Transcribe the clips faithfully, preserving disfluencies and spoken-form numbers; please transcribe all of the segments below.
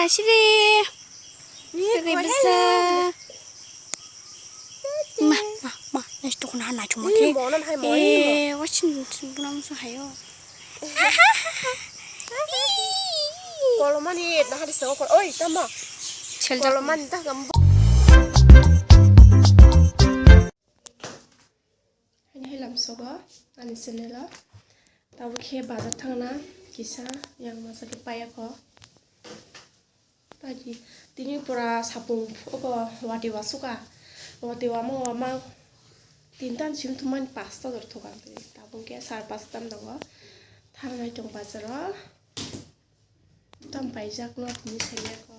Asiri. Ni Kiri kuai bisa. Hai. Ma, ma, ma. Nasi tukuna hai naithok ma Ni ke. Mo nan hai mo ni mo. Eh, wasin bunam so hayo. Kolomani na hari sa kol. Oi, tama. Chel jak. Kolomani ta gambo. Ani hai lamsogo ani channel o. Tabuk khe bazar thangna kisa yang masa khe paiya kho. Tini pura sapung ogo wati wa suka. Wati wa mang wa mang. Tinta ni sim thumani pasta dor thoka. Tabuk khe sar pasta tam dongo. Thangnai tong bazar o. Tam paijak no tini saiya kho.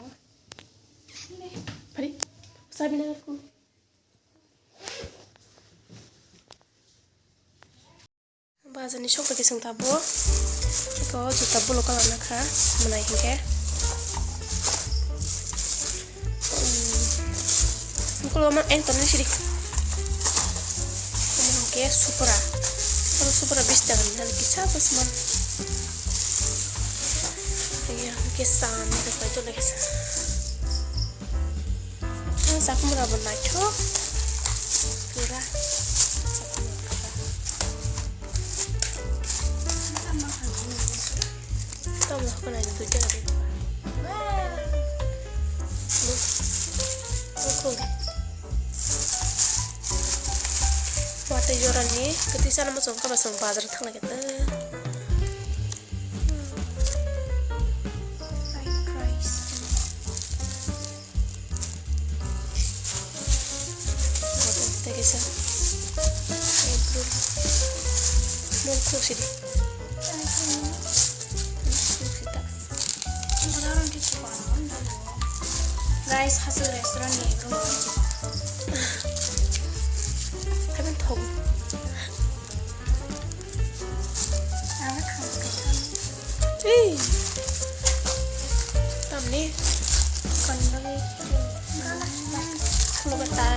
Phari sabi na ku. Bazar ni sok bai khe chwng tabuk. Eko juta bolong kalar nakha, mwnai hinkhe. Hmm. Mukul ma eng tonne siri. Omo hinkhe supra. Oro supra bis taka ni nang kisa chasma. Iya, hinkhe san, hinkhe paito le kisa. Ang sakhumra bo naithok. Pura. Sakhumra pura. Tamo khna ni tuja de. Watwi jorani kwtwi sana muchung kha ba chwng bazar thangna khe tei. Fried rice. Tei kaisa egg roll. Roll khuluk sidi. Khuluk sidi ta. Guys, Hasuk restaurant ni room. Haibang thok. Ei. Tamni. Kandali. Khulukata.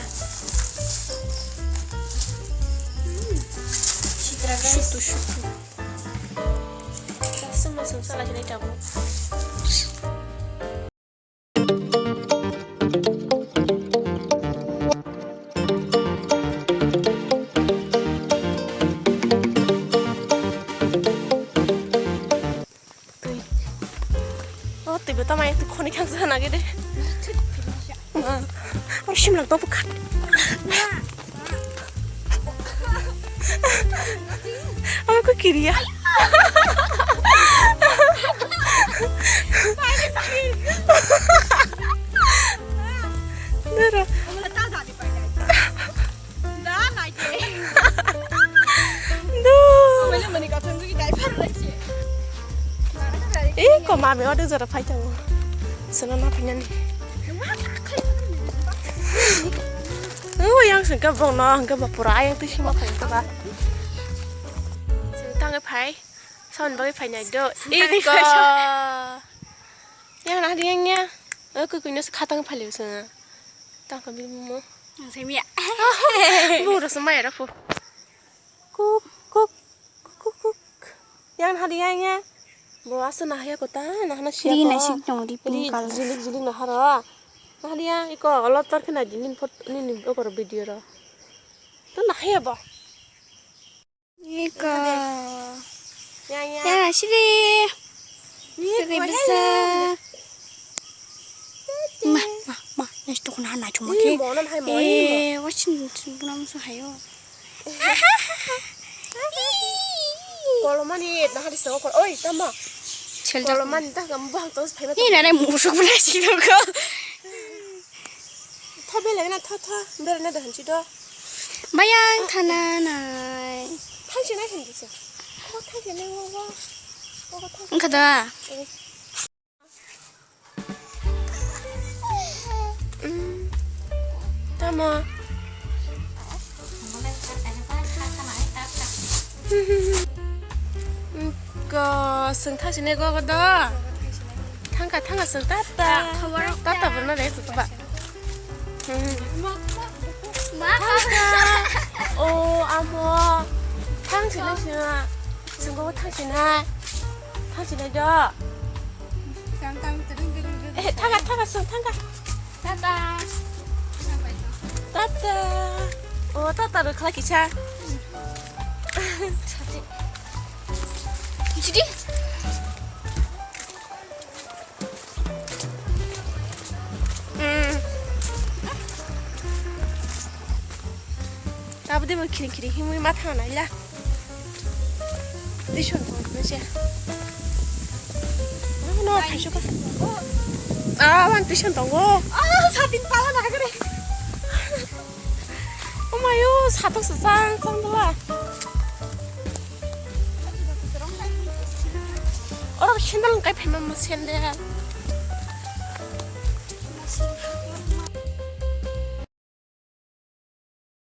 Sitra guys. Shutu, shutu. Langsung, langsung salah sini kamu. Twi. O twi bo tamo twi khoni khang sana gede. Ma. O simlang to bukha. Ama ko kiriya. Nara. Duh. Eh, ko mami ode jora phai thango. Seno na phainani. Oh, yang sengka bong no, hingke ba pura yang twi sima phai to ba. Seng tangai phai. Son bagwi phainai do. Iko. Yang nah dia yang ya. Aku kuino se khatang phali se. Tang kami mo. Yang saya mia. Bung rasa maya rafu. Kuk, kuk, kuk, kuk, kuk. Yang nah dia yang ya. Bo asa nah ya kota, nah na sia. Ri ko. Nasik dong di pink color. Jilik jilik nah haro. Nah dia iko olo tor kena jinin phot nini okor video ro. To nah ya bo. Iko. Ya, ya. Ya, sidi. Iko bisa. Ma, ma, ma, nasi tukuna na chuma ke. Mo nan hai mo. Eh, wasin bunam so hayo. Kolomani na hari sa kol. Oi, tama. Kolomani ta gam buhang tos phai ma. Ni na nai musuk bela si ko. Tho bela na tho tho. Bela na da hanchi do. Bayang thana nai. Thangsi nai thangsi sa. Ko thangsi nai wo wo. Ko ko thangsi. Engka da. Eh. Mm. Tamo. Ko seng thangsi nai go go do. Thangka thangka seng tata. Tata bo na dai ba. Thangka. O amo. Thangsinai sina. Sungko thangsinai. Thangsinai jo. Thanga, thanga, sung thanga. Tata. Tata. Oh, tata ro khala kisa. Jidi. Hmm. Tabuk de bo khiring khiring himwi ma thang naila. Tuition tong nase. No, no, thaisu ka. Ah, wan tuition tongo. Ah, satin pala na kare. Oh my, oh, satok sa sang sang dala. Oro sandal kai phema mo sandal.